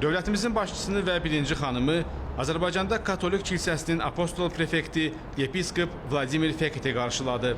Dövlətimizin başçısını və birinci xanımı Azərbaycanda Katolik Kilsəsinin apostol prefekti yepiskop Vladimir Fekete qarşıladı.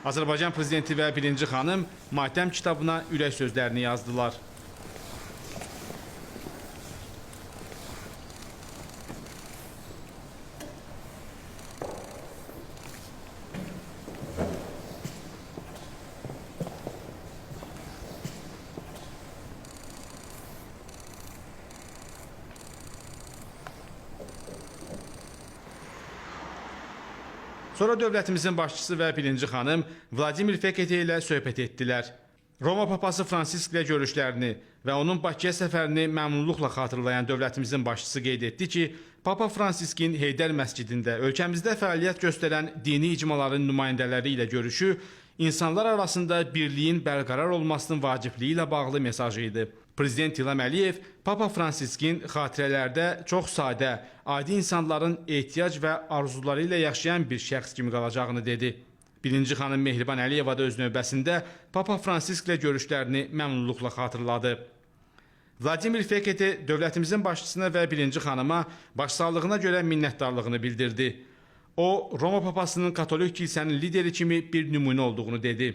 Azərbaycan prezidenti və birinci xanım matəm kitabına ürək sözlərini yazdılar. Sonra dövlətimizin başçısı və birinci xanım Vladimir Fekete ilə söhbət etdilər. Roma papası Fransisk ilə görüşlərini və onun Bakıya səfərini məmnunluqla xatırlayan dövlətimizin başçısı qeyd etdi ki, Papa Fransiskin Heydər məscidində ölkəmizdə fəaliyyət göstərən dini icmaların nümayəndələri ilə görüşü insanlar arasında birliyin bərqərar olmasının vacibliyi ilə bağlı mesajı idi. Prezident İlham Əliyev Papa Fransiskin xatirələrdə çox sadə, adi insanların ehtiyac və arzuları ilə yaşayan bir şəxs kimi qalacağını dedi. Birinci xanım Mehriban Əliyeva da öz növbəsində Papa Fransisklə görüşlərini məmnunluqla xatırladı. Vladimir Fekete dövlətimizin başçısına və birinci xanıma başsağlığına görə minnətdarlığını bildirdi. O, Roma papasının Katolik kilsənin lideri kimi bir nümunə olduğunu dedi.